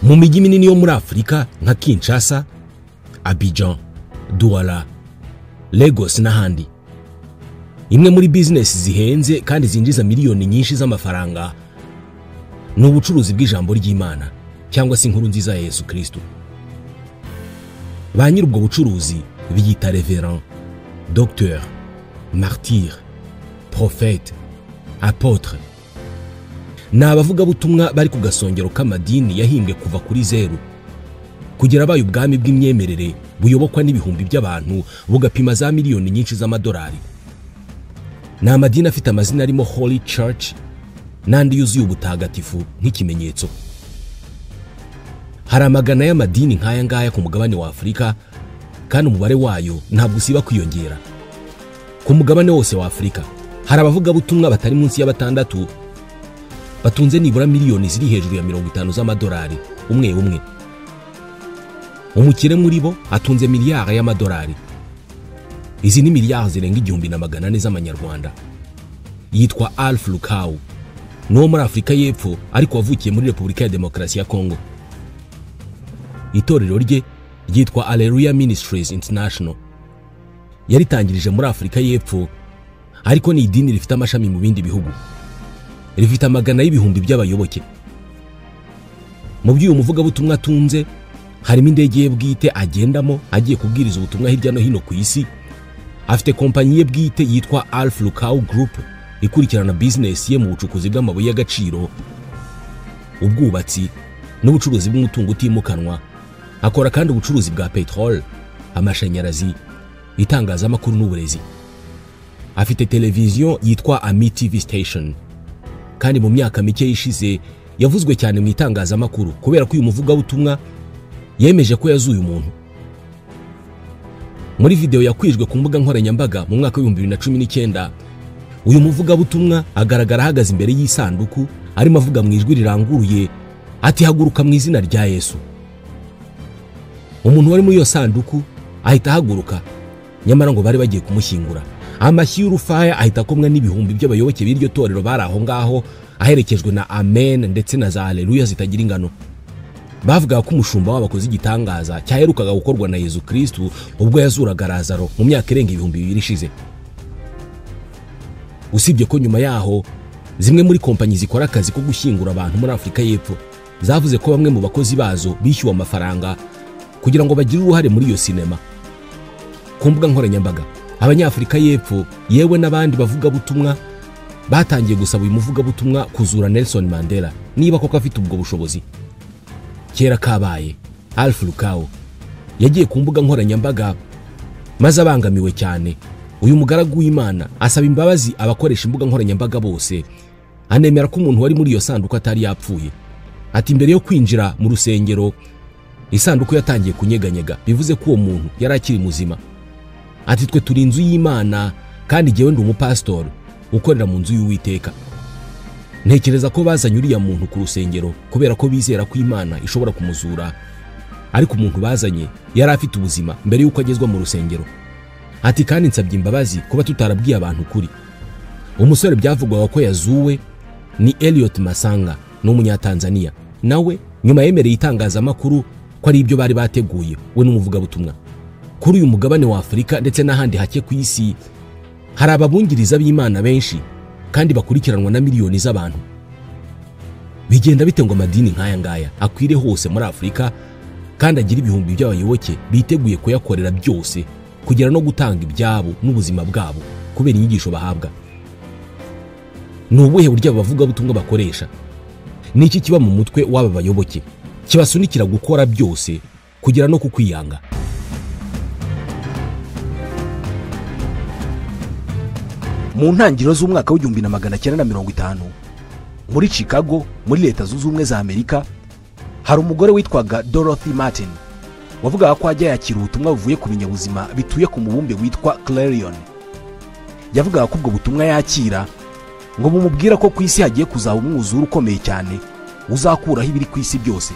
Mu mijyi minini yo muri Afurika nka Kinshasa, Abidjan, Douala, Lagos n'ahandi, imwe muri bizinesi zihenze kandi zinjiza miliyoni nyinshi z'amafaranga ni ubucuruzi bw'ijambo ry'Imana cyangwa se inkuru nziza ya Yesu Kristo. Ba nyir'ubwo bucuruzi biyita reverend, docteur, martyr, prophète, apôtre. Ni abavugabutumwa bari ku gasongero k'amadini yahimbwe kuva kuri zeru kugera abaye ubwami bw'imyemerere buyobokwa n'ibihumbi by'abantu bugapima za miliyoni nyinshi z'amadolari. Ni amadini afite amazina arimo Holy Church n'andi yuzuye ubutagatifu nk'ikimenyetso. Hari amagana y'amadini nk'aya ngaya ku mugabane wa Afurika, kandi umubare wayo ntabwo usiba kwiyongera. Ku mugabane wose wa Afurika hari abavugabutumwa batari munsi ya 6 batunze nibura miliyoni ziri hejuru ya 50 z'amadolari umwe umwe. Umukire muri bo atunze miliyari y'amadolari. Izi ni miliyari zirenga 1400 z'amanyarwanda. Yitwa Alph Lukau, ni wo muri Afurika y'Epfo ariko wavukiye muri Repubulika ya Demokarasi ya Kongo. Itorero rye ryitwa Alleluia Ministries International. Yaritangirije muri Afurika y'Epfo, ariko ni idini rifite amashami mu bindi bihugu. Rifite amagana y'ibihumbi by'abayoboke. Mu by'uyu muvugabutumwa atunze harimo indege ye bwite agendamo agiye kubwiriza ubutumwa hirya no hino ku isi. Afite kompanyi ye bwite yitwa Alph Lukau Group ikurikirana business ye mu bucukuzi bw'amabuye y'agaciro, ubwubatsi n'ubucuruzi bw'umutungo utimukanwa. Akora kandi ubucuruzi bwa petrol, amashanyarazi, itangazamakuru n'uburezi. Afite televiziyo yitwa Ami TV Station, kandi mu myaka mike ishize yavuzwe cyane mu itangazamakuru kubera ko uyu muvugabutumwa yemeje ko yazuye umuntu. Muri video yakwijwe ku mbuga nkoranyambaga mu mwaka wa 2019, uyu muvugabutumwa agaragara ahagaze imbere y'isanduku arimo avuga mu ijwi riranguruye ati: "Haguruka mu izina rya Yesu." Umuntu wari muri iyo sanduku ahita ahaguruka, nyamara ngo bari bagiye kumushyingura. Amashyi y'urufaya ahita akomwa n'ibihumbi by'abayoboke b'iryo torero bari aho ngaho, aherekejwe na amen ndetse na za haleluya zitagira ingano. Bavuga ko umushumba wabo akoze igitangaza cyaherukaga gukorwa na Yesu Kristo ubwo yazuraga Lazaro mu myaka irenga 2000 ishize. Usibye ko nyuma yaho zimwe muri kompanyi zikora akazi ko gushyingura abantu muri Afurika y'Epfo zavuze ko bamwe mu bakozi bazo bishyuwe amafaranga kugira ngo bagire uruhare muri iyo sinema. Ku mbuga nkoranyambaga Abanyafurika y'Epfo yewe n'abandi bavugabutumwa batangiye gusaba uyu muvugabutumwa kuzura Nelson Mandela niba koko afite ubwo bushobozi. Kera kabaye, Alph Lukau yagiye ku mbuga nkoranyambaga maze abangamiwe cyane. Uyu mugaragu w'Imana asaba imbabazi abakoresha imbuga nkoranyambaga bose, anemera ko umuntu wari muri iyo sanduku atari yapfuye. Ati: "Mbere yo kwinjira mu rusengero isanduku yatangiye kunyeganyega, bivuze ko uwo muntu yari akiri muzima." Ati: "Twe turi inzu y'Imana kandi jyewe ndi umupastori ukorera mu nzu y'Uwiteka. Ntekereza ko bazanye uriya muntu ku rusengero kubera ko bizera ko Imana ishobora kumuzura, ariko umuntu bazanye yari afite ubuzima mbere y'uko agezwa mu rusengero." Ati: "Kandi nsabye imbabazi kuba tutarabwiye abantu kuri." Umusore byavugwaga ko yazuwe ni Elliot Masanga, ni umunyatanzania. Nawe nyuma yemereye itangazamakuru ko ari ibyo bari bateguye we n'umuvugabutumwa. Kuri uyu mugabane wa Afurika ndetse n'ahandi hake ku isi hari ababungiriza b'Imana benshi kandi bakurikiranwa na miliyoni z'abantu. Bigenda bite ngo amadini nk'aya ngaya akwire hose muri Afurika kandi agira ibihumbi by'abayoboke biteguye kuyakorera byose kugera no gutanga ibyabo n'ubuzima bwabo kubera inyigisho bahabwa? Ni ubuhe buryo abavugabutumwa bakoresha? Ni iki kiba mu mutwe w'aba bayoboke kibasunikira gukora byose kugera no kukwiyanga? Mu ntangiriro z'umwaka w'1950 muri Chicago muri Leta Zunze Ubumwe za Amerika hari umugore witwaga Dorothy Martin wavugaga ko ajya yakira ubutumwa buvuye ku binyabuzima bituye ku mubumbe witwa Clarion. Yavugaga ko ubwo butumwa yakira ngo bumubwira ko ku isi hagiye kuzaba umwuzure ukomeye cyane uzakuraho ibiri ku isi byose,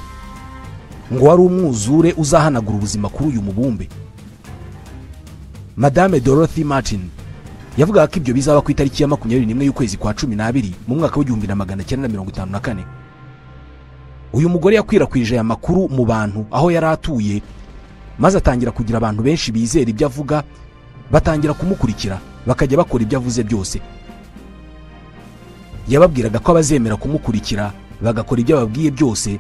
ngo wari umwuzure uzahanagura ubuzima kuri uyu mubumbe. Madame Dorothy Martin yavugaga ko ibyo bizaba ku itariki ya 21 y'ukwezi kwa 12 mu mwaka w'1954. Uyu mugore yakwirakwije aya makuru mu bantu aho yari atuye, maze atangira kugira abantu benshi bizera ibyo avuga, batangira kumukurikira bakajya bakora ibyo avuze byose. Yababwiraga ko abazemera kumukurikira bagakora ibyo ababwiye byose,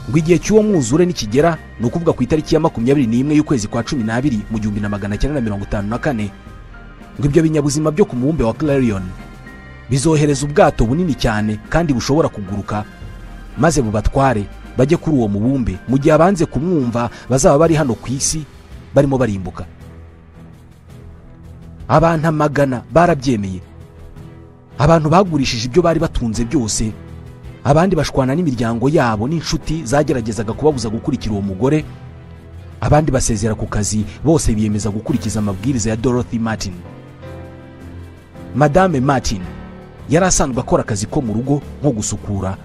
ngo igihe cy'uwo mwuzure nikigera, ni ukuvuga ku itariki ya 21 y'ukwezi kwa 12 mu 1954, ngo ibyo binyabuzima byo ku mubumbe wa Clarion bizohereza ubwato bunini cyane kandi bushobora kuguruka, maze bubatware bajye kuri uwo mubumbe, mu gihe abanze kumwumva bazaba bari hano ku isi barimo barimbuka. Abantu amagana barabyemeye. Abantu bagurishije ibyo bari batunze byose, abandi bashwana n'imiryango yabo n'inshuti zageragezaga kubabuza gukurikira uwo mugore, abandi basezera ku kazi, bose biyemeza gukurikiza amabwiriza ya Dorothy Martin. Madame Martin yari asanzwe akora akazi ko mu rugo nko gusukura,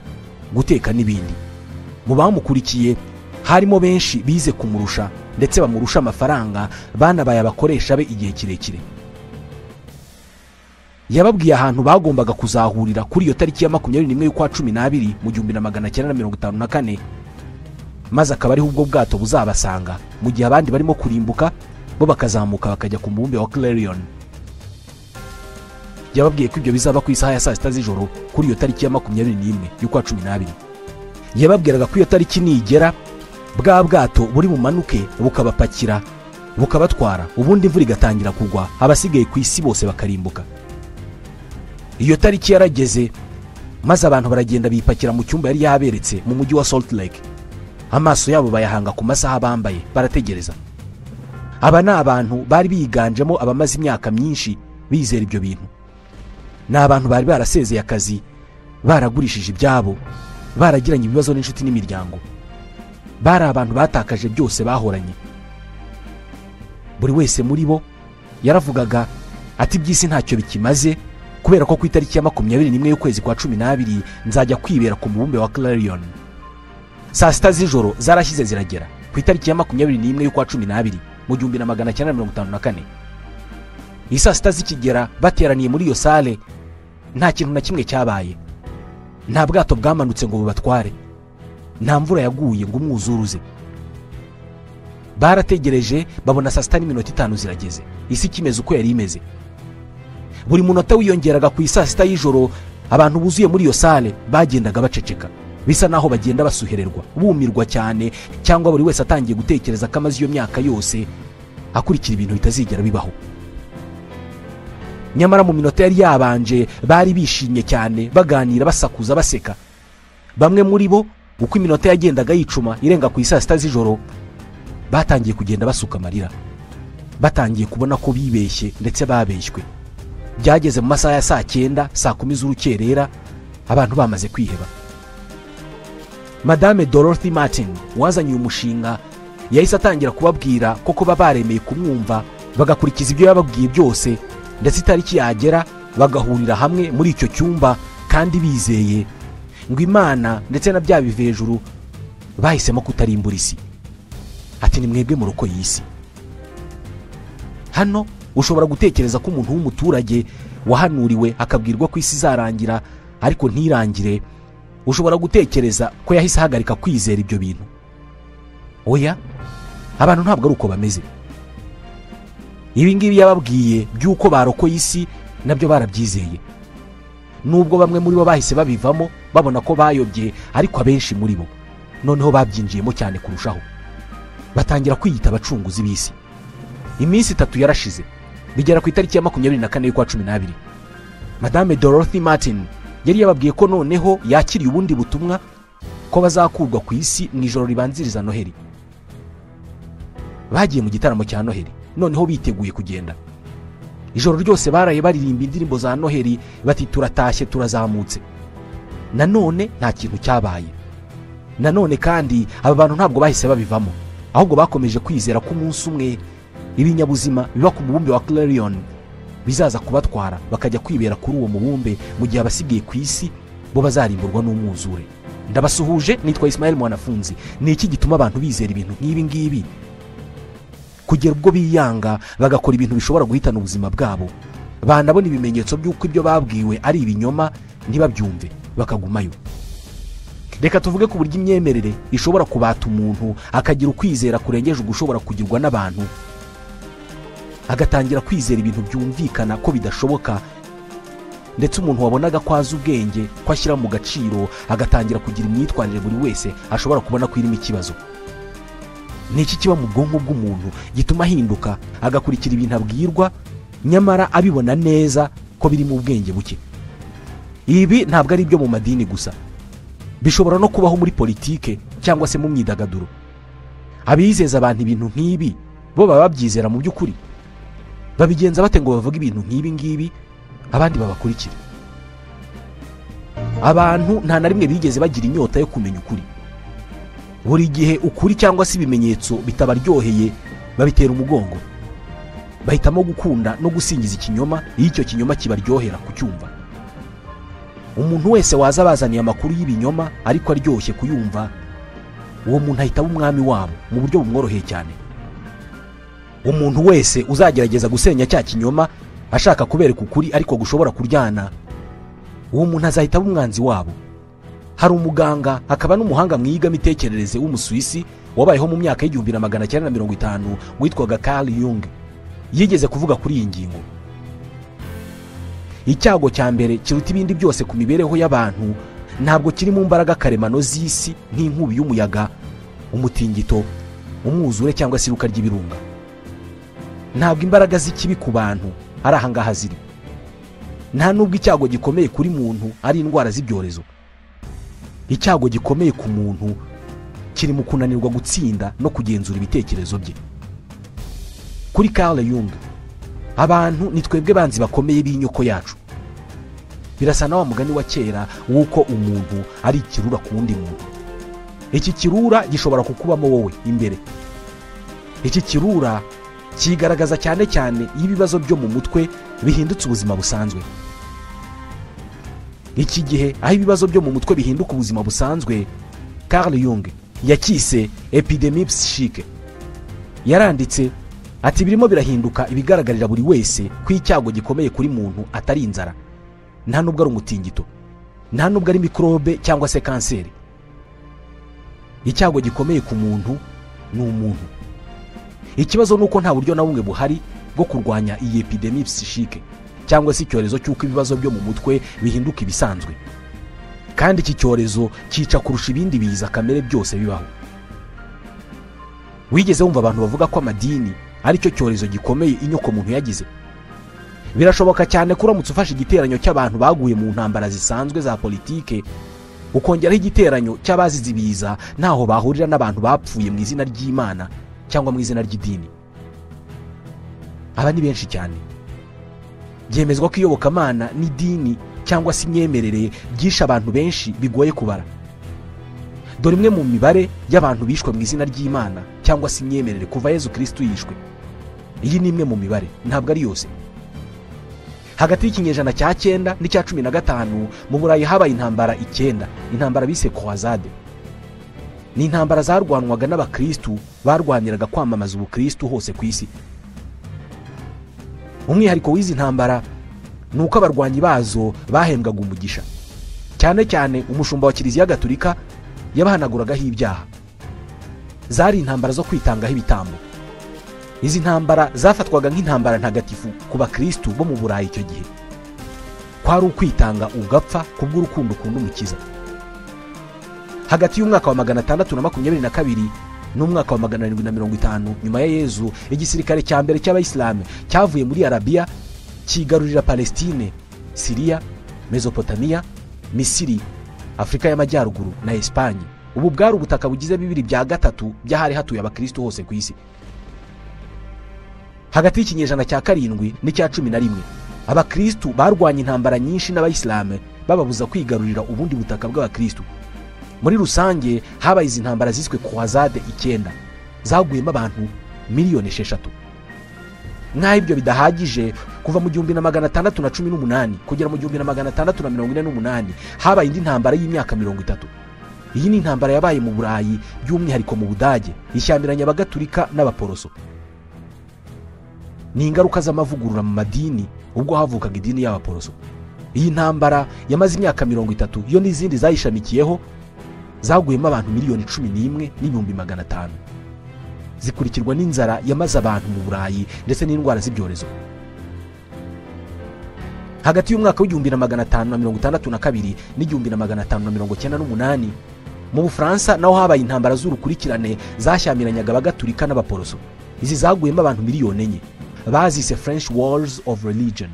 guteka n'ibindi. Mu bamukurikiye harimo benshi bize kumurusha ndetse bamurusha amafaranga, banabaye abakoresha be igihe kirekire. Yababwiye ahantu bagombaga kuzahurira kuri iyo tariki ya 21 y'ukwa 12 mu 1954, maze akaba ariho ubwo bwato buzabasanga, mu gihe abandi barimo kurimbuka bo bakazamuka bakajya ku mubumbe wa Clarion. Yababwiye ko ibyo bizaba ku isaha ya saa 6 z'ijoro kuri iyo tariki ya 21 y'ukwa 12. Yababwiraga ko iyo tariki nigera bwa bwato buri bumanuke bukabapakira bukabatwara, ubundi imvura igatangira kugwa, abasigaye ku isi bose bakarimbuka. Iyo tariki yarageze, maze abantu baragenda bipakira mu cyumba yari yaberetse mu mujyi wa Salt Lake. Amaso yabo bayahanga ku masaha bambaye, barategereza. Aba ni abantu bari biganjemo abamaze imyaka myinshi bizera ibyo bintu. Ni abantu bari barasezeye akazi, baragurishije ibyabo, baragiranye ibibazo n'inshuti n'imiryango. Bari abantu batakaje byose bahoranye. Buri wese muri bo yaravugaga ati iby'isi ntacyo bikimaze, kubera ko ku itariki ya 21 y'ukwezi kwa 12 nzajya kwibera ku mubumbe wa Clarion. Saa 6 z'ijoro zarashyize ziragera ku itariki ya 21 y'ukwa 12 mu 1954. Isaa 6 zikigera bateraniye muri iyo sale, nta kintu na kimwe cyabaye. Nta bwato bwamanutse ngo bubatware, nta mvura yaguye ngo umwuzuruze. Barategereje babona saa 6:05 zirageze, isi ikimeze uko yari imeze. Buri munota wiyongeraga ku isaa 6 y'ijoro, abantu buzuye muri iyo sale bagendaga baceceka, bisa naho bagenda basuhererwa, bumirwa cyane, cyangwa buri wese atangiye gutekereza ko amaze iyo myaka yose akurikira ibintu bitazigera bibaho. Nyamara mu minota yari yabanje bari bishimye cyane, baganira, basakuza, baseka. Bamwe muri bo uko iminota yagendaga yicuma irenga ku isaa 6 z'ijoro, batangiye kugenda basuka amarira, batangiye kubona ko bibeshye ndetse babeshywe. Byageze mu masaha ya saa 9, saa 10 z'urukerera, abantu bamaze kwiheba. Madame Dorothy Martin wazanye uyu mushinga yahise atangira kubabwira ko kuba baremeye kumwumva bagakurikiza ibyo yababwiye byose, ndetse itariki yagera bagahurira hamwe muri icyo cyumba kandi bizeye ngo Imana ndetse na bya bive hejuru bahisemo kutarimbura isi. Ati ni mwebwe mu ruko y'isi. Hano ushobora gutekereza ko umuntu w'umuturage wahanuriwe akabwirwa ko isi izarangira ariko ntirangire, ushobora gutekereza ko yahise ahagarika kwizera ibyo bintu. Oya, abantu ntabwo ari uko bameze. Ibi ngibi yababwiye by'uko barokoye isi nabyo barabyizeye, nubwo bamwe muri bo bahise babivamo babona ko bayobye, ariko abenshi muri bo noneho babyinjiyemo cyane kurushaho, batangira kwiyita abacunguzi b'isi. Iminsi 3 yarashize, bigera ku itariki ya 24 y'ukwa 12. Madame Dorothy Martin yari yababwiye ko noneho yakiriye ubundi butumwa ko bazakurwa ku isi mu ijoro ribanziriza Noheli. Bagiye mu gitaramo cya Noheli, noneho biteguye kugenda. Ijoro ryose baraye baririmba indirimbo za Noheli bati turatashye, turazamutse. Nanone nta kintu cyabaye. Nanone kandi aba bantu ntabwo bahise babivamo, ahubwo bakomeje kwizera ko umunsi umwe ibinyabuzima biba ku mubumbe wa Clarion bizaza kubatwara bakajya kwibera kuri uwo mubumbe, mu gihe abasigaye ku isi bo bazarimburwa n'umwuzure. Ndabasuhuje, nitwa Ismael Mwanafunzi. Ni iki gituma abantu bizera ibintu nk'ibi ngibi kugera ubwo biyanga bagakora ibintu bishobora guhitana ubuzima bwabo, banabona ibimenyetso by'uko ibyo babwiwe ari ibinyoma ntibabyumve bakagumayo? Reka tuvuge ku buryo imyemerere ishobora kubata umuntu akagira ukwizera kurengeje ugushobora kugirwa n'abantu, agatangira kwizera ibintu byumvikana ko bidashoboka, ndetse umuntu wabonaga ko azi ubwenge ko ashyira mu gaciro agatangira kugira imyitwarire buri wese ashobora kubona ko irimo ikibazo. Ni iki kiba mu bwonko bw'umuntu gituma ahinduka agakurikira ibintu abwirwa nyamara abibona neza ko biri mu bwenge buke? Ibi ntabwo ari ibyo mu madini gusa, bishobora no kubaho muri politike cyangwa se mu myidagaduro. Abizeza abantu ibintu nk'ibi bo baba babyizera mu by'ukuri? Babigenza bate ngo bavuge ibintu nk'ibi ngibi abandi babakurikire? Abantu nta na rimwe bigeze bagira inyota yo kumenya ukuri. Buri gihe ukuri cyangwa se ibimenyetso bitabaryoheye babitera umugongo, bahitamo gukunda no gusingiza ikinyoma iyo icyo kinyoma kibaryohera kucyumva. Umuntu wese waza abazaniye amakuru y'ibinyoma ariko aryoshye kuyumva, uwo muntu ahita aba umwami wabo mu buryo bumworoheye cyane. Umuntu wese uzagerageza gusenya cya kinyoma ashaka kubereka ukuri ariko gushobora kuryana, uwo muntu azahita aba umwanzi wabo. Hari umuganga akaba n'umuhanga mu iyigamitekerereze w'Umusuwisi wabayeho mu myaka y'1950 witwaga Carl Jung. Yigeze kuvuga kuri iyi ngingo: icyago cya mbere kiruta ibindi byose ku mibereho y'abantu ntabwo kiri mu mbaraga karemano z'isi nk'inkubi y'umuyaga, umutingito, umwuzure cyangwa se iruka ry'ibirunga. Ntabwo imbaraga z'ikibi ku bantu ari aha ngaha ziri. Nta nubwo icyago gikomeye kuri muntu ari indwara z'ibyorezo. Icyago gikomeye ku muntu kiri mu kunanirwa gutsinda no kugenzura ibitekerezo bye. Kuri Carl Jung, abantu ni twebwe banzi bakomeye b'inyoko yacu. Birasa na wa mugani wa kera w'uko umuntu ari ikirura ku wundi muntu. Iki kirura gishobora kukubamo wowe imbere. Iki kirura kigaragaza cyane cyane iyo ibibazo byo mu mutwe bihindutse ubuzima busanzwe. Iki gihe aho ibibazo byo mu mutwe bihinduka ubuzima busanzwe, Carl Jung yakise epidemie psychique. Yaranditse ati: birimo birahinduka ibigaragarira buri wese ko icyago gikomeye kuri muntu atari inzara, nta nubwo ari umutingito, nta nubwo ari mikrobe cyangwa se kanseri. Icyago gikomeye ku muntu ni umuntu. Ikibazo nuko nta buryo na bumwe buhari bwo kurwanya iyi epidemie psychique cyangwa se icyorezo cy'uko ibibazo byo mu mutwe bihinduka ibisanzwe. Kandi iki cyorezo cyica kurusha ibindi biza kamere byose bibaho. Wigeze wumva abantu bavuga ko amadini ari cyo cyorezo gikomeye inyoko muntu yagize? Birashoboka cyane ko uramutse ufashe igiteranyo cy'abantu baguye mu ntambara zisanzwe za politike, ukongeraho igiteranyo cy'abazize ibiza, ntaho bahurira n'abantu bapfuye mu izina ry'Imana cyangwa mu izina ry'idini. Aba ni benshi cyane. Byemezwa ko iyobokamana n'idini cyangwa se imyemerere byishe abantu benshi bigoye kubara. Dore imwe mu mibare y'abantu bishwe mu izina ry'Imana cyangwa se imyemerere kuva Yezu Kristu yishwe. Iyi ni imwe mu mibare, ntabwo ari yose. Hagati y'ikinyejana cya 9 n'icya 15 mu Burayi habaye intambara 9, intambara bise Croisade. Ni intambara zarwanwaga n'abakristu barwaniraga kwamamaza ubukristu hose ku isi. Umwihariko w'izi ntambara ni uko abarwanyi bazo bahembwaga umugisha. Cyane cyane umushumba wa Kiliziya Gatolika yabahanaguragaho ibyaha. Zari intambara zo kwitangaho ibitambo. Izi ntambara zafatwaga nk'intambara ntagatifu ku bakristu bo mu Burayi icyo gihe. Kwari ukwitanga ugapfa kubw'urukundo ukunda umukiza. Hagati y'umwaka wa 622 n'umwaka wa 750 nyuma ya Yezu, igisirikare cya mbere cy'abayisilamu cyavuye muri Arabiya kigarurira Palestine, Siriya, Mesopotamia, Misiri, Afrika y'Amajyaruguru na Espanye. Ubu bwari ubutaka bugize 2/3 by'ahari hatuye abakristo hose ku isi. Hagati y'ikinyejana cya 7 n'icya 11 abakristu barwanye intambara nyinshi n'abayisilamu bababuza kwigarurira ubundi butaka bw'abakristu. Muri rusange habaye izi ntambara ziswe Croisade 9 zaguyemo abantu miliyoni 6. Nk'aho ibyo bidahagije, kuva mu 1618 kugera mu 1648 habaye indi ntambara y'imyaka 30. Iyi ni intambara yabaye mu Burayi by'umwihariko mu Budage, ishyamiranya abagatulika n'abaporoso. Ni ingaruka z'amavugurura mu madini ubwo havukaga idini y'abaporoso. Iyi ntambara yamaze imyaka 30 yo n'izindi zayishamikiyeho Zaguyemo abantu 11,500,000. Zikurikirwa n'inzara yamaze abantu mu Burayi ndetse n'indwara z'ibyorezo. Hagati y'umwaka w'1562 n'1598 mu Bufaransa naho habaye intambara z'urukurikirane zashyamiranyaga abagatulika n'abaporoso. Izi zaguyemo abantu 4,000,000. Bazise French Wars of Religion.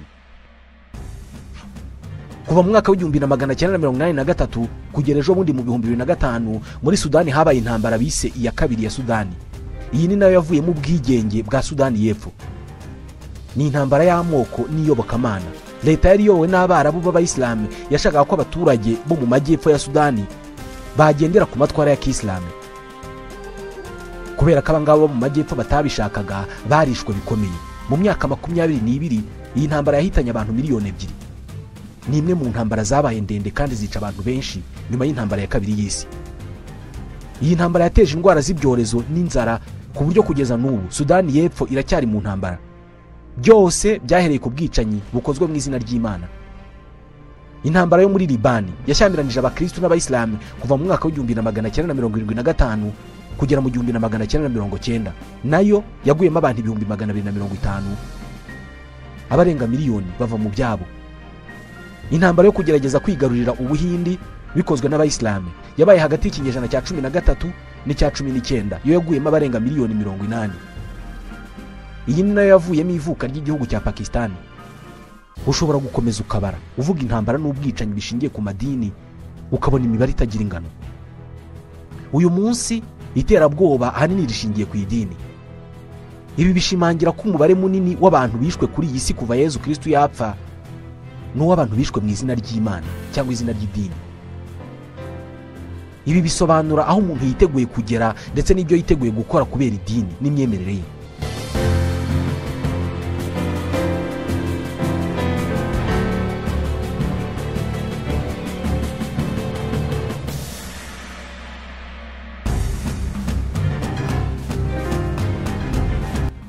Kuva mu mwaka w'1983 kugera ejo bundi mu 2005 muri Sudani habaye intambara bise iya kabiri ya Sudani. Iyi ni nayo yavuyemo ubwigenge bwa Sudani y'Epfo. Ni intambara y'amoko n'iyobokamana. Leta yari iyobowe n'Abarabu b'Abayisilamu yashakaga ko abaturage bo mu majyepfo ya Sudani bagendera ku matwara ya Kisilamu. Kubera ko abangabo bo mu majyepfo batabishakaga, barishwe bikomeye. Mu myaka 22 iyi ntambara yahitanye abantu 2,000,000. Ni imwe mu ntambara zabaye ndende kandi zica abantu benshi nyuma y'intambara ya kabiri y'isi. Iyi ntambara yateje indwara z'ibyorezo n'inzara ku buryo kugeza n'ubu Sudani y'Epfo iracyari mu ntambara. Byose byahereye ku bwicanyi bukozwe mu izina ry'Imana. Intambara yo muri Libani yashyamiranyije abakristo n'abayisilamu kuva mu mwaka w'1975 kugera mu 1990. Nayo yaguyemo abantu 250,000, abarenga miliyoni bava mu byabo. Intambara yo kugerageza kwigarurira Ubuhindi bikozwe n'abayisilamu yabaye hagati y'ikinyejana cya 13 n'icya 19, yo yaguyemo abarenga miliyoni 80. Iyi ni nayo yavuyemo ivuka ry'igihugu cya Pakistan. Ushobora gukomeza ukabara uvuga intambara n'ubwicanyi bishingiye ku madini, ukabona imibare itagira ingano. Uyu munsi iterabwoba ahanini rishingiye ku idini. Ibi bishimangira ko umubare munini w'abantu bishwe kuri iyi si kuva Yezu Kristo yapfa n'uw'abantu bishwe mu izina ry'Imana cyangwa izina ry'idini. Ibi bisobanura aho umuntu yiteguye kugera ndetse n'ibyo yiteguye gukora kubera idini n'imyemerere ye.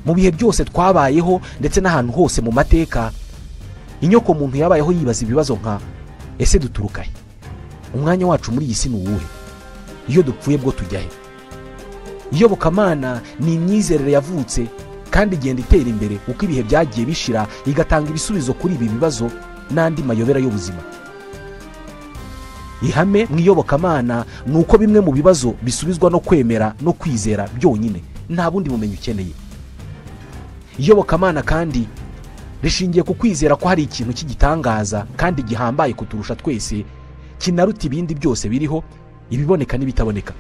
Mu bihe byose twabayeho ndetse n'ahantu hose mu mateka, inyoko muntu yabayeho yibaza ibibazo nka: ese duturuka he? Umwanya wacu muri iyi si ni uwuhe? Iyo dupfuye bwo tujya he? Iyobokamana ni imyizerere yavutse kandi igenda itera imbere uko ibihe byagiye bishira, igatanga ibisubizo kuri ibi bibazo n'andi mayobera y'ubuzima. Ihame mu iyobokamana ni uko bimwe mu bibazo bisubizwa no kwemera no kwizera byonyine, nta bundi bumenyi ukeneye. Iyobokamana kandi rishingiye ku kwizera ko hari ikintu cy'igitangaza kandi gihambaye kuturusha twese, kinaruta ibindi byose biriho, ibiboneka n'ibitaboneka.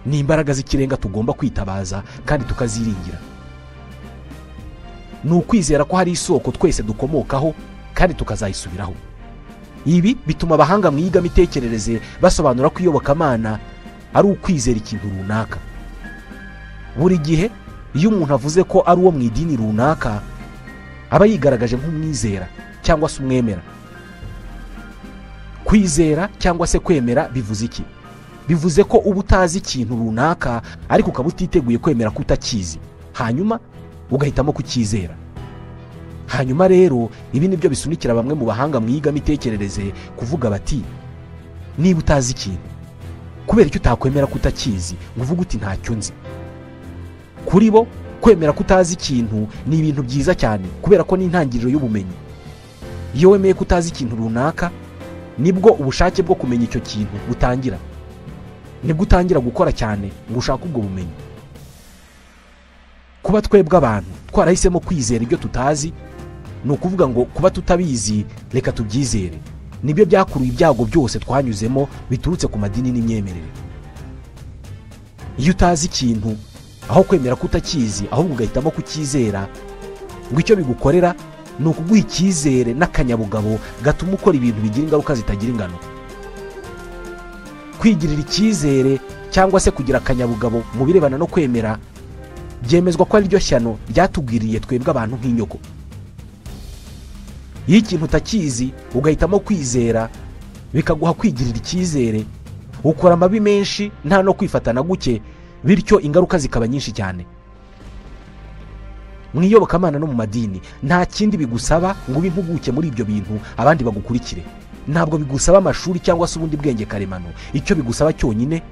Ni imbaraga z'ikirenga tugomba kwitabaza kandi tukaziringira. Ni ukwizera ko hari isoko twese dukomokaho kandi tukazayisubiraho. Ibi bituma abahanga mu iyigamitekerereze basobanura ko iyobokamana ari ukwizera ikintu runaka. Buri gihe iyo umuntu avuze ko ari uwo mu idini runaka, aba yigaragaje nk'umwizera cyangwa se umwemera. Kwizera cyangwa se kwemera bivuze iki? Bivuze ko uba utazi ikintu runaka ariko ukaba utiteguye kwemera ko utakizi, hanyuma ugahitamo kucyizera. Hanyuma rero ibi nibyo bisunikira bamwe mu bahanga mu iyigamitekerereze kuvuga bati: niba utazi ikintu, kubera icyo utakwemera ko utakizi ngo uvuge uti ntacyo nzi. Kuri bo kwemera ko utazi ikintu ni ibintu byiza cyane, kubera ko ni intangiriro y'ubumenyi. Iyo wemeye ko utazi ikintu runaka, nibwo ubushake bwo kumenya icyo kintu butangira. Nibwo utangira gukora cyane ngo ushake ubwo bumenyi. Kuba twebwe abantu twarahisemo kwizera ibyo tutazi, ni ukuvuga ngo kuba tutabizi reka tubyizere, nibyo byakuruye ibyago byose twanyuzemo biturutse ku madini n'imyemerere. Iyo utazi ikintu, aho kwemera ko utakizi ahubwo ugahitamo kucyizera, ngo icyo bigukorera ni ukuguha icyizere n'akanyabugabo gatuma ukora ibintu bigira ingaruka zitagira ingano. Kwigirira icyizere cyangwa se kugira akanyabugabo mu birebana no kwemera byemezwa ko ari ryo shyano ryatugwiriye twebwe abantu nk'inyoko. Iyo ikintu utakizi ugahitamo kwizera, bikaguha kwigirira icyizere, ukora amabi menshi nta no kwifatana guke, bityo ingaruka zikaba nyinshi cyane. Mu iyobokamana no mu madini nta kindi bigusaba ngo ube impuguke muri ibyo bintu abandi bagukurikire. Ntabwo bigusaba amashuri cyangwa se ubundi bwenge karemano. Icyo bigusaba cyonyine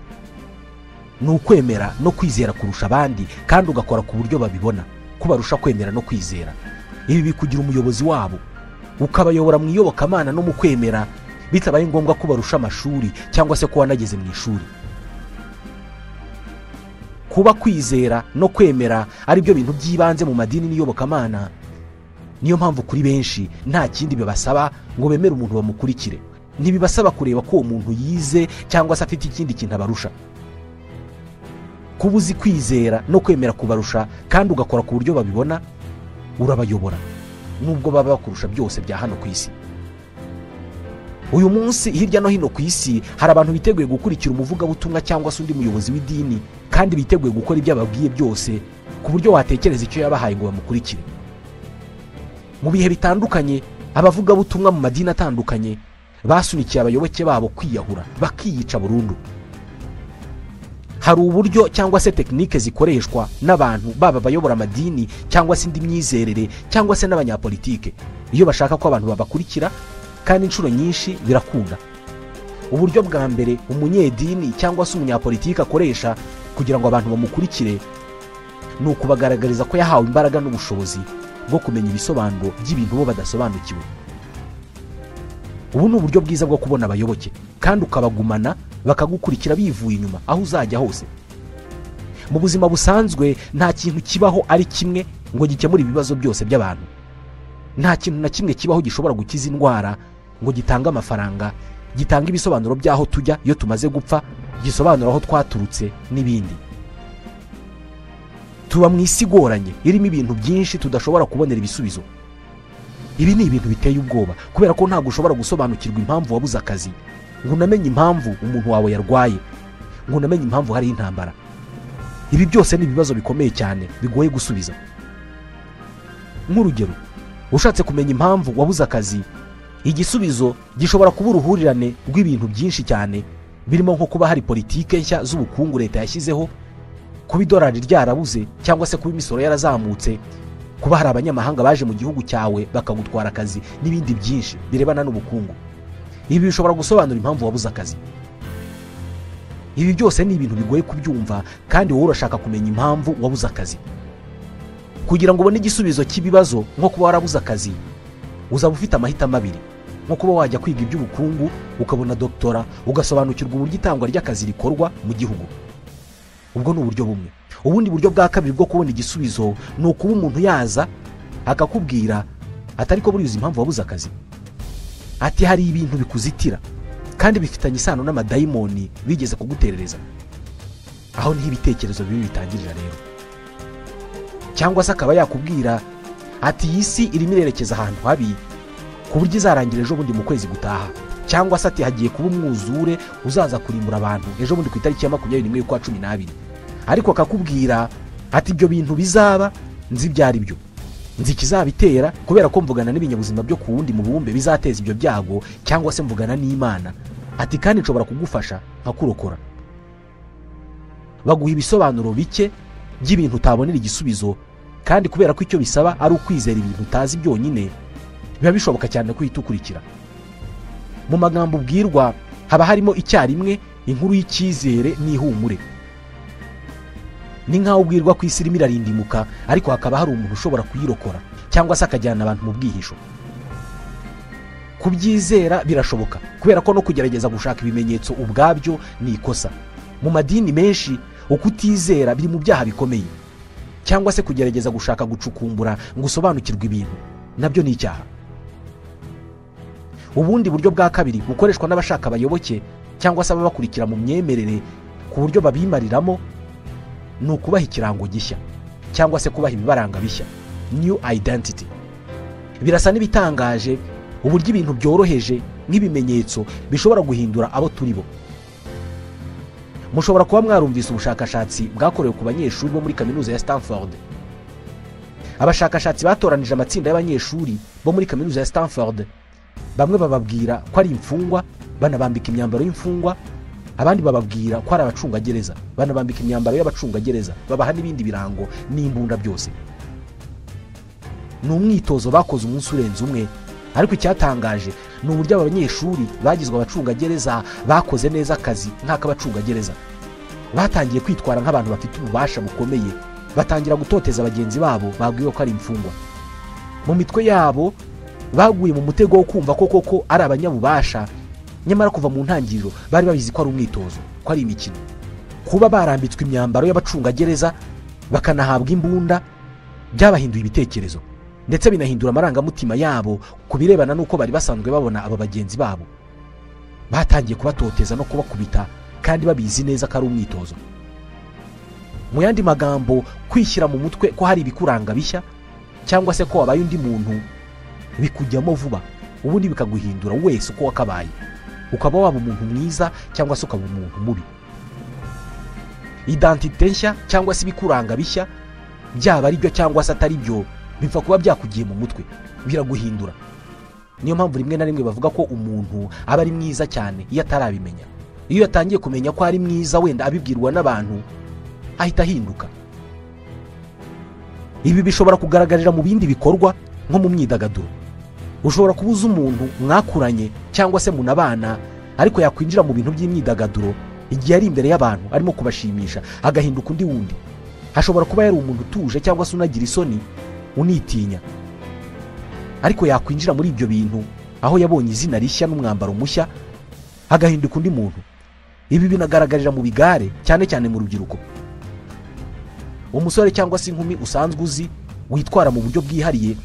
ni ukwemera no kwizera kurusha abandi, kandi ugakora ku buryo babibona ko barusha kwemera no kwizera. Ibi bikugira umuyobozi wabo, ukabayobora mu iyobokamana no mu kwemera, bitabaye ngombwa ko barusha amashuri cyangwa se ko wanageze mu ishuri. Kuba kwizera no kwemera ari byo bintu by'ibanze mu madini n'iyobokamana, niyo mpamvu kuri benshi nta kindi bibasaba ngo bemere umuntu bamukurikire. Ntibibasaba kureba ko uwo muntu yize cyangwa se afite ikindi kintu abarusha. Kuba uzi kwizera no kwemera kubarusha kandi ugakora ku buryo babibona, urabayobora nubwo baba bakurusha byose bya hano ku isi. Uyu munsi hirya no hino ku isi hari abantu biteguye gukurikira umuvugabutumwa cyangwa se undi muyobozi w'idini, kandi biteguye gukora ibyo ababwiye byose ku buryo watekereza icyo yabahaye ngo bamukurikire. Mu bihe bitandukanye abavugabutumwa mu madini atandukanye basunikiye abayoboke babo kwiyahura bakiyica burundu. Hari uburyo cyangwa se tekinike zikoreshwa n'abantu baba bayobora amadini cyangwa se indi myizerere cyangwa se n'abanyapolitike iyo bashaka ko abantu babakurikira, kandi inshuro nyinshi birakunda. Uburyo bwa mbere umunyedini cyangwa se umunyapolitike akoresha kugira ngo abantu bamukurikire ni ukubagaragariza ko yahawe imbaraga n'ubushobozi bwo kumenya ibisobanuro by'ibintu bo badasobanukiwe. Ubu ni uburyo bwiza bwo kubona abayoboke kandi ukabagumana bakagukurikira bivuye inyuma aho uzajya hose. Mu buzima busanzwe nta kintu kibaho ari kimwe ngo gikemure ibibazo byose by'abantu. Nta kintu na kimwe kibaho gishobora gukiza indwara ngo gitange amafaranga, gitange ibisobanuro by'aho tujya iyo tumaze gupfa, gisobanura aho twaturutse n'ibindi. Tuba mu isi igoranye irimo ibintu byinshi tudashobora kubonera ibisubizo. Ibi ni ibintu biteye ubwoba kubera ko ntabwo ushobora gusobanukirwa impamvu wabuze akazi, ngo unamenye impamvu umuntu wawe yarwaye, ngo unamenye impamvu hari intambara. Ibi byose ni ibibazo bikomeye cyane bigoye gusubiza. Nk'urugero, ushatse kumenya impamvu wabuze akazi, igisubizo gishobora kuba uruhurirane rw'ibintu byinshi cyane birimo nko kuba hari politike nshya z'ubukungu leta yashyizeho, kuba idolari ryarabuze cyangwa se kuba imisoro yarazamutse, kuba hari abanyamahanga baje mu gihugu cyawe bakagutwara akazi n'ibindi byinshi birebana n'ubukungu. Ibi bishobora gusobanura impamvu wabuze akazi. Ibi byose ni ibintu bigoye kubyumva, kandi wowe urashaka kumenya impamvu wabuze akazi. Kugira ngo ubone igisubizo cy'ibibazo nko kuba warabuze akazi, uzaba ufite amahitamo abiri: nko kuba wajya kwiga iby'ubukungu ukabona doktora, ugasobanukirwa uburyo itangwa ry'akazi rikorwa mu gihugu. Ubwo ni uburyo bumwe. Ubundi buryo bwa kabiri bwo kubona igisubizo ni ukuba umuntu yaza akakubwira atari ko buriya impamvu wabuze akazi, ati hari ibintu bikuzitira kandi bifitanye isano n'amadayimoni bigeze kuguterereza. Aho niho ibitekerezo bibi bitangirira rero. Cyangwa se akaba yakubwira ati iyi si irimo irerekeza ahantu habi ku buryo izarangira ejo bundi mu kwezi gutaha, cyangwa se ati hagiye kuba umwuzure uzaza kurimbura abantu ejo bundi ku itariki ya 21 y'ukwa 12. Ariko akakubwira ati ibyo bintu bizaba nzi ibyo ari byo, nzi ikizabitera kubera ko mvugana n'ibinyabuzima byo ku wundi mubumbe bizateza ibyo byago, cyangwa se mvugana n'Imana, ati kandi nshobora kugufasha nkakurokora. Baguha ibisobanuro bike by'ibintu utabonera igisubizo, kandi kubera ko icyo bisaba ari ukwizera ibintu utazi byonyine, biba bishoboka cyane ko uhita ukurikira. Mu magambo ubwirwa haba harimo icyarimwe inkuru y'icyizere n'ihumure. Ni nkaho ubwirwa ku isi irimo irarindimuka, ariko hakaba hari umuntu ushobora kuyirokora cyangwa se akajyana abantu mu bwihisho. Kubyizera birashoboka kubera ko no kugerageza gushaka ibimenyetso ubwabyo ni ikosa. Mu madini menshi ukutizera biri mu byaha bikomeye, cyangwa se kugerageza gushaka gucukumbura ngo usobanukirwe ibintu nabyo ni icyaha. Ubundi buryo bwa kabiri bukoreshwa n'abashaka abayoboke cyangwa se ababakurikira mu myemerere ku buryo babimariramo ni ukubaha ikirango gishya cyangwa se kubaha ibibaranga bishya, new identity. Birasa n'ibitangaje uburyo ibintu byoroheje nk'ibimenyetso bishobora guhindura abo turi bo. Mushobora kuba mwarumvise ubushakashatsi bwakorewe ku banyeshuri bo muri kaminuza ya Stanford. Abashakashatsi batoranije amatsinda y'abanyeshuri bo muri kaminuza ya Stanford, bamwe bababwira ko ari imfungwa banabambika imyambaro y'imfungwa, abandi bababwira ko ari abacungagereza banabambika imyambaro y'abacungagereza, babaha n'ibindi birango n'imbunda byose. Ni umwitozo bakoze umunsi urenze umwe, ariko icyatangaje Ni uburyo aba banyeshuri bagizwe abacungagereza bakoze neza akazi nk'ak'abacungagereza. Batangiye kwitwara nk'abantu bafite ububasha bukomeye, batangira gutoteza bagenzi babo babwiwe ko ari imfungwa. Mu mitwe yabo baguye mu mutego wo kumva ko koko ari abanyabubasha, nyamara kuva mu ntangiriro bari babizi ko ari umwitozo, ko ari imikino. Kuba barambitswe imyambaro y'abacungagereza bakanahabwa imbunda byabahinduye ibitekerezo, ndetse binahindura amarangamutima yabo ku birebana n'uko bari basanzwe babona aba bagenzi babo. Batangiye kubatoteza no kubakubita kandi babizi neza ko ari umwitozo. Mu yandi magambo, kwishyira mu mutwe ko hari ibikuranga bishya cyangwa se ko wabaye undi muntu bikujyamo vuba, ubundi bikaguhindura wese uko wakabaye, ukaba waba umuntu mwiza cyangwa se ukaba umuntu mubi. Identite nshya cyangwa se ibikuranga bishya, byaba ari byo cyangwa se atari byo, bipfa kuba byakugiye mu mutwe, biraguhindura. Niyo mpamvu rimwe na rimwe bavuga ko umuntu aba ari mwiza cyane iyo atarabimenya. Iyo yatangiye kumenya ko ari mwiza, wenda abibwirwa n'abantu, ahita ahinduka. Ibi bishobora kugaragarira mu bindi bikorwa nko mu myidagaduro. Ushobora kubuza umuntu mwakuranye cyangwa se munabana, ariko yakwinjira mu bintu by'imyidagaduro igihe ari imbere y'abantu arimo kubashimisha, agahinduka undi wundi. Hashobora kuba yari umuntu utuje cyangwa se unagira isoni, unitinya, ariko yakwinjira muri ibyo bintu aho yabonye izina rishya n'umwambaro mushya, agahinduka undi muntu. Ibi binagaragarira mu bigare, cyane cyane mu rubyiruko. Umusore cyangwa se inkumi usanzwe uzi witwara mu buryo bwihariye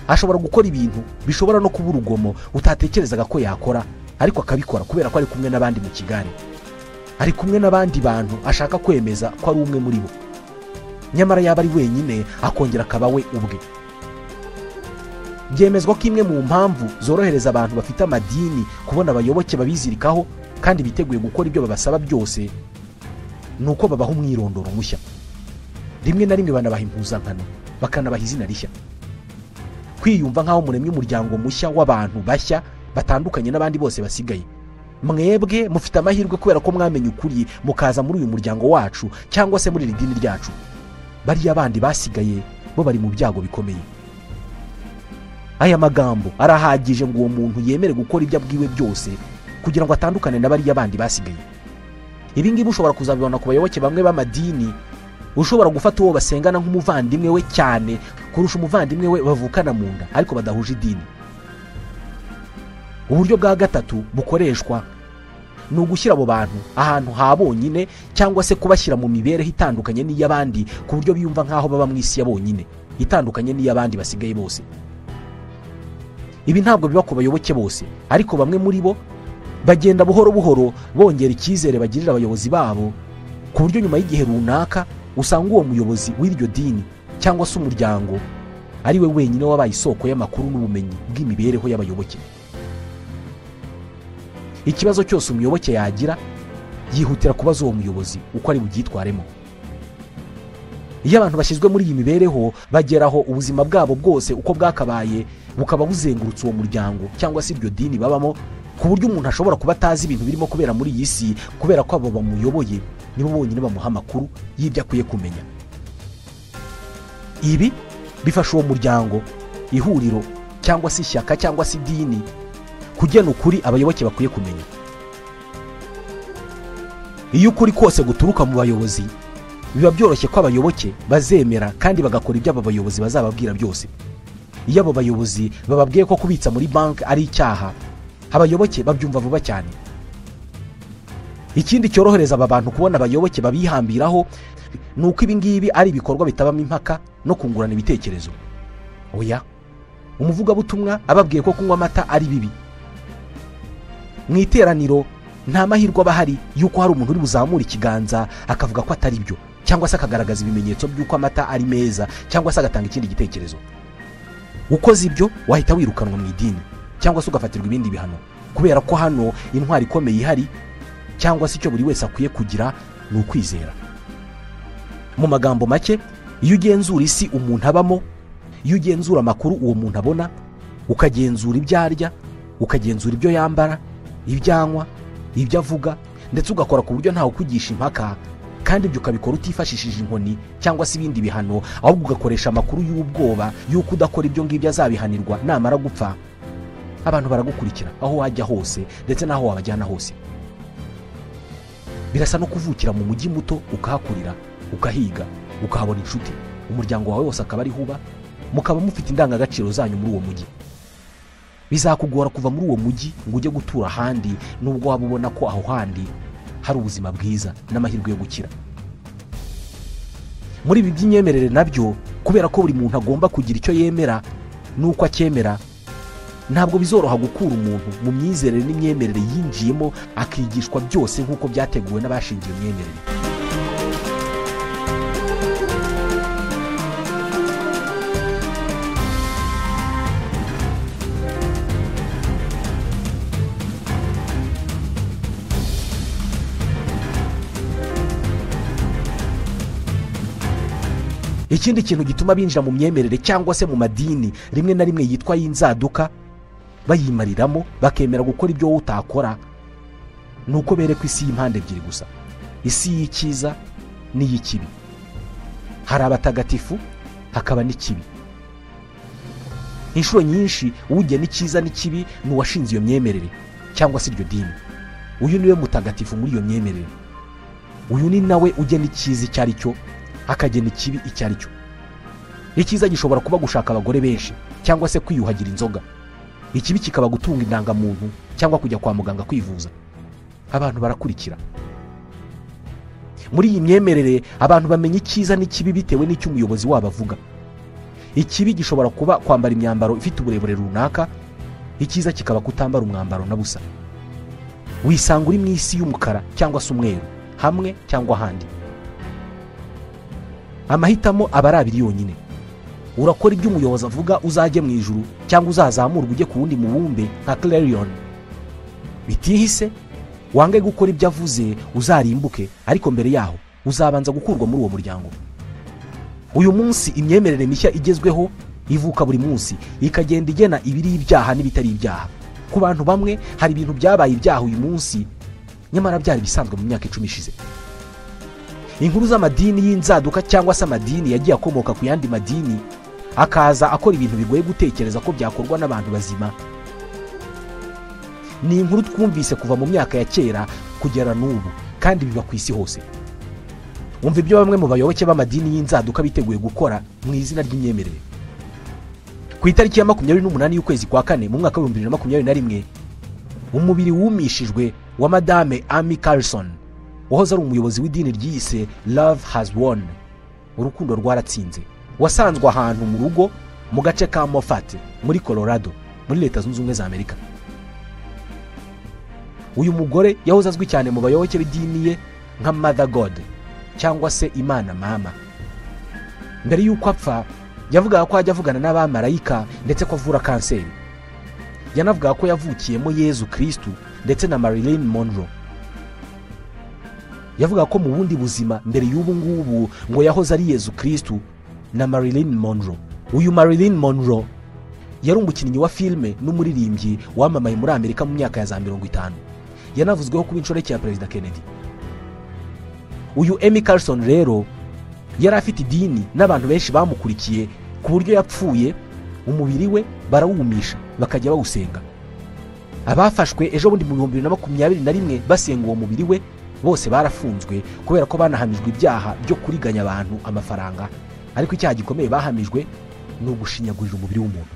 ashobora gukora ibintu bishobora no kuba urugomo utatekerezaga ko yakora, ariko akabikora kubera ko ari kumwe n'abandi mu kigare, ari kumwe n'abandi bantu ashaka kwemeza ko ari umwe muri bo, nyamara yaba ari wenyine akongera akaba we ubwe. Byemezwa ko imwe mu mpamvu zorohereza abantu bafite amadini kubona abayoboke babizirikaho kandi biteguye gukora ibyo babasaba byose ni uko babaha umwirondoro mushya. Rimwe na rimwe banabaha impuzankano, bakanabaha izina rishya. Kwiyumva nk'aho muremye umuryango mushya w'abantu bashya batandukanye n'abandi bose basigaye. Mwebwe mufite amahirwe kubera ko mwamenye ukuri mukaza muri uyu muryango wacu cyangwa se muri iri dini ryacu. Bariya bandi basigaye bo bari mu byago bikomeye. Aya magambo arahagije ngo uwo muntu yemere gukora ibyo abwiwe byose kugira ngo atandukane na bariya bandi basigaye. Ibi ngibi ushobora kuzabibona ku bayoboke bamwe b'amadini, ushobora gufata uwo basengana nk'umuvandimwe we cyane kurusha umuvandimwe we bavukana mu nda ariko badahuje idini. Uburyo bwa gatatu bukoreshwa ni ugushyira abo bantu ahantu ha bonyine cyangwa se kubashyira mu mibereho itandukanye n'iy'abandi, ku buryo biyumva nk'aho baba mu isi ya bonyine itandukanye n'iy'abandi basigaye bose. Ibi ntabwo biba ku bayoboke bose, ariko bamwe muri bo bagenda buhoro buhoro bongera icyizere bagirira abayobozi babo, ku buryo nyuma y'igihe runaka usanga uwo muyobozi w'iryo dini cyangwa se umuryango ari we wenyine wabaye isoko y'amakuru n'ubumenyi bw'imibereho y'abayoboke. Ikibazo cyose umuyoboke yagira yihutira kubaza uwo muyobozi uko ari bubyitwaremo. Iyo abantu bashyizwe muri iyi mibereho bageraho ubuzima bwabo bwose uko bwakabaye bukaba buzengurutse uwo muryango cyangwa se iryo dini babamo, ku buryo umuntu ashobora kuba atazi ibintu birimo kubera muri iyi si kubera ko abo bamuyoboye nibo bonyine bamuha amakuru y'ibyo akwiye kumenya. Ibi bifasha uwo muryango, ihuriro cyangwa se ishyaka cyangwa se idini kugena ukuri abayoboke bakwiye kumenya. Iyo ukuri kose guturuka mu bayobozi, biba byoroshye ko abayoboke bazemera kandi bagakora ibyo abo bayobozi bazababwira byose. Iyo abo bayobozi bababwiye ko kubitsa muri banki ari icyaha, abayoboke babyumva vuba cyane. Ikindi cyorohereza aba bantu kubona abayoboke babihambiraho ni uko ibi ngibi ari ibikorwa bitabamo impaka no kungurana ibitekerezo. Oya, umuvugabutumwa ababwiye ko kunywa amata ari bibi. Mu iteraniro nta mahirwe aba ahari y'uko hari umuntu uri buzamura ikiganza akavuga ko atari byo, cyangwa se akagaragaza ibimenyetso by'uko amata ari meza, cyangwa se agatanga ikindi gitekerezo. Ukoze ibyo wahita wirukanwa mu idini cyangwa se ugafatirwa ibindi bihano, kubera ko hano intwari ikomeye ihari cyangwa se icyo buri wese akwiye kugira ni ukwizera. Mu magambo make, iyo ugenzura isi umuntu abamo, iyo ugenzura amakuru uwo muntu abona, ukagenzura ibyo arya, ukagenzura ibyo yambara, ibyo anywa, ibyo avuga, ndetse ugakora ku buryo ntawe ukugisha impaka, kandi ibyo ukabikora utifashishije inkoni cyangwa se ibindi bihano, ahubwo ugakoresha amakuru y'ubwoba y'uko udakora ibyo ngibyo azabihanirwa namara gupfa, Abantu baragukurikira aho wajya hose ndetse n'aho wabajyana hose. Birasa no kuvukira mu mujyi muto, ukahakurira, ukahiga, ukahabona inshuti, umuryango wawe wose akaba ari huba, mukaba mufite indangagaciro zanyu muri uwo mujyi. Bizakugora kuva muri uwo mujyi ngo ujye gutura ahandi, nubwo waba ubona ko aho handi hari ubuzima bwiza n'amahirwe yo gukira. Muri ibi by'imyemerere nabyo, kubera ko buri muntu agomba kugira icyo yemera n'uko acyemera, ntabwo bizoroha gukura umuntu mu myizerere n'imyemerere yinjiyemo akigishwa byose nk'uko byateguwe n'abashingiye imyemerere. Ikindi kintu gituma binjira mu myemerere cyangwa se mu madini rimwe na rimwe yitwa y'inzaduka bayimariramo bakemera gukora ibyo wowe utakora, nuko berekwa isi y'impande ebyiri gusa, isi y'icyiza n'iy'ikibi. Hari abatagatifu hakaba n'ikibi. Inshuro nyinshi ugena icyiza n'ikibi ni uwashinze iyo myemerere cyangwa se iryo dini. Uyu niwe mutagatifu muri iyo myemerere. Uyu ni nawe ugena icyiza icyo ari cyo, akagena ikibi icyo ari cyo. Icyiza gishobora kuba gushaka abagore benshi cyangwa se kwiyuhagira inzoga. Ikibi kikaba gutunga indangamuntu cyangwa kujya kwa muganga kwivuza. Abantu barakurikira. Muri iyi myemerere abantu bamenya icyiza n'ikibi bitewe n'icyo umuyobozi wabo avuga. Ikibi gishobora kuba kwambara imyambaro ifite uburebure runaka, icyiza kikaba kutambara umwambaro na busa. Wisanga uri mu isi y'umukara cyangwa se umweru, hamwe cyangwa ahandi. Amahitamo aba ari abiri yonyine. Urakora ibyo umuyobozi avuga uzajye mu ijuru, cyangwa uzazamurwa ujye ku wundi mubumbe nka Clarion. Bitihise wange gukora ibyo avuze uzarimbuke, ariko mbere yaho uzabanza gukurwa muri uwo muryango. Uyu munsi imyemerere mishya igezweho ivuka buri munsi, ikagenda igena ibiri ibyaha n'ibitari ibyaha. Ku bantu bamwe hari ibintu byabaye ibyaha uyu munsi, nyamara byari bisanzwe mu myaka 10 ishize. Inkuru z'amadini y'inzaduka cyangwa se amadini yagiye akomoka ku yandi madini akaza akora ibintu bigoye gutekereza ko byakorwa n'abantu bazima, ni inkuru twumvise kuva mu myaka ya kera kugera n'ubu, kandi biba ku isi hose. Umva ibyo bamwe mu bayoboke b'amadini y'inzaduka biteguye gukora mu izina ry'imyemerere. Ku itariki ya 28 y'ukwezi kwa kane mu mwaka wa 2021, umubiri wumishijwe wa Madame Amy Carlson, wahoze ari umuyobozi w'idini ryiyise Love Has Won, urukundo rwaratsinze, wasanzwe ahantu mu rugo mu gace ka Moffat muri Colorado muri Leta Zunze Ubumwe za Amerika. Uyu mugore yahoze azwi cyane mu bayoboke b'idini ye nka Mother God cyangwa se Imana Mama. Mbere y'uko apfa yavugaga ko ajya avugana n'abamarayika ndetse ko avura kanseri. Yanavugaga ko yavukiyemo Yezu Kristu ndetse na Marilyn Monroe. Yavuga ko mu bundi buzima mbere y'ubu ngubu ngo yahoze ari Yezu Kristu na Marilyn Monroe. Uyu Marilyn Monroe yari umukinnyi wa filme n'umuririmbyi wamamaye muri Amerika mu myaka ya za 50. Yanavuzweho kuba inshoreke ya Perezida Kennedy. Uyu Amy Carlson rero yari afite idini n'abantu benshi bamukurikiye, ku buryo yapfuye umubiri we barawumisha bakajya bawusenga. Abafashwe ejo bundi mu 2021 basenga uwo mubiri we bose barafunzwe kubera ko banahamijwe ibyaha byo kuriganya abantu amafaranga, ariko icyaha gikomeye bahamijwe ni ugushinyagurira umubiri w'umuntu.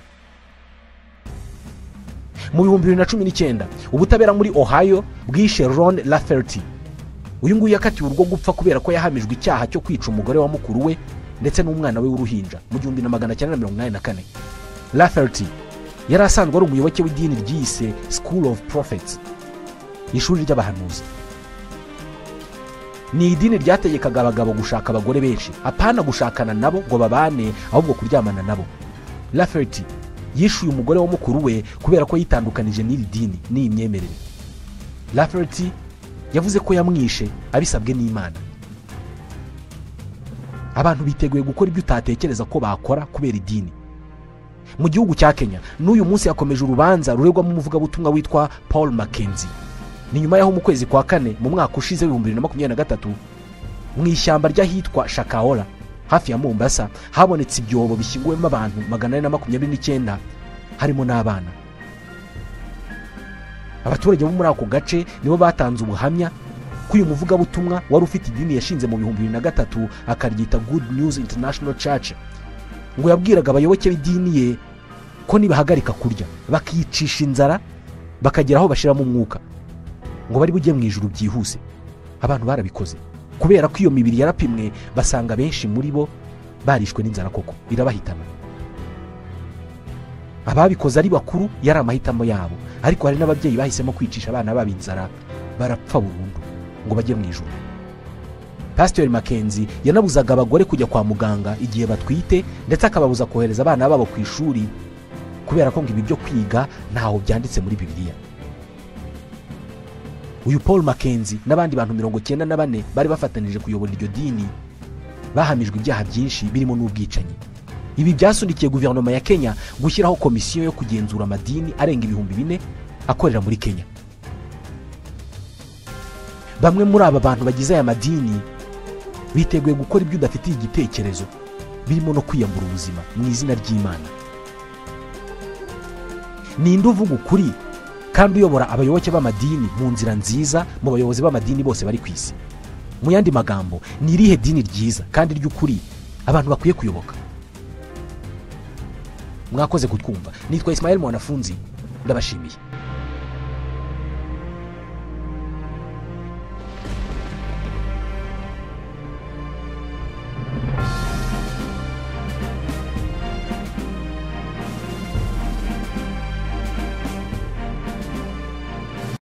Mu 2019 ubutabera muri Ohio bwishe Ron Lafferty. Uyu nguyu yakatiwe urwo gupfa kubera ko yahamijwe icyaha cyo kwica umugore wa mukuru we ndetse n'umwana we w'uruhinja mu 1984. Lafferty yari asanzwe ari umuyoboke w'idini ryiyise School of Prophets, ishuri ry'abahanuzi. Ni idini ryategekaga abagabo gushaka abagore benshi, apana gushakana nabo ngo babane, ahubwo kuryamana nabo. Lafferty yishuye umugore wa mukuru we kubera ko yitandukanije n'iri dini n'iyi myemerere. Lafferty yavuze ko yamwishe abisabwe n'Imana. Abantu biteguye gukora ibyo utatekereza ko bakora kubera idini. Mu gihugu cya Kenya n'uyu munsi yakomeje urubanza ruregwamo umuvugabutumwa witwa Paul Mackenzie. Ni nyuma yaho mu kwezi kwa kane mu mwaka ushize 2023 mu ishyamba ry'ahitwa Shakahola hafi ya Mombasa habonetse ibyobo bishyinguwemo abantu 429 harimo n'abana. Abaturage bo muri ako gace nibo batanze ubuhamya ko uyu muvugabutumwa wari ufite idini yashinze mu 2003 akaryita Good News International Church, ngo yabwiraga abayoboke b'idini ye ko nibahagarika kurya bakicisha inzara bakagera aho bashiramo umwuka ngo bari bujye mu ijuru byihuse. Abantu barabikoze kubera ko iyo mibiri yarapimwe basanga benshi muri bo barishwe n'inzara koko irabahitana. Ababikoze ari bakuru yari amahitamo yabo, ariko hari n'ababyeyi bahisemo kwicisha abana babo inzara barapfa burundu ngo bajye mu ijuru. Pastor Mackenzie yanabuzaga abagore kujya kwa muganga igihe batwite, ndetse akababuza kohereza abana babo ku ishuri kubera ko ngo ibi byo kwiga ntaho byanditse muri Bibiliya. Uyu Paul Mackenzie n'abandi bantu 94 bari bafatanije kuyobora iryo dini bahamijwe ibyaha byinshi birimo n'ubwicanyi. Ibi byasunikiye guverinoma ya Kenya gushyiraho komisiyo yo kugenzura amadini arenga 4000 akorera muri Kenya. Bamwe muri aba bantu bagize aya madini biteguye gukora ibyo udafitiye igitekerezo, birimo no kwiyambura ubuzima mu izina ry'Imana. Ninde uvuga ukuri kandi uyobora abayoboke b'amadini mu nzira nziza mu bayobozi b'amadini bose bari ku isi? Mu yandi magambo, ni irihe dini ryiza kandi ry'ukuri abantu bakwiye kuyoboka? Mwakoze kutwumva. Nitwa Ismael Mwanafunzi, ndabashimiye.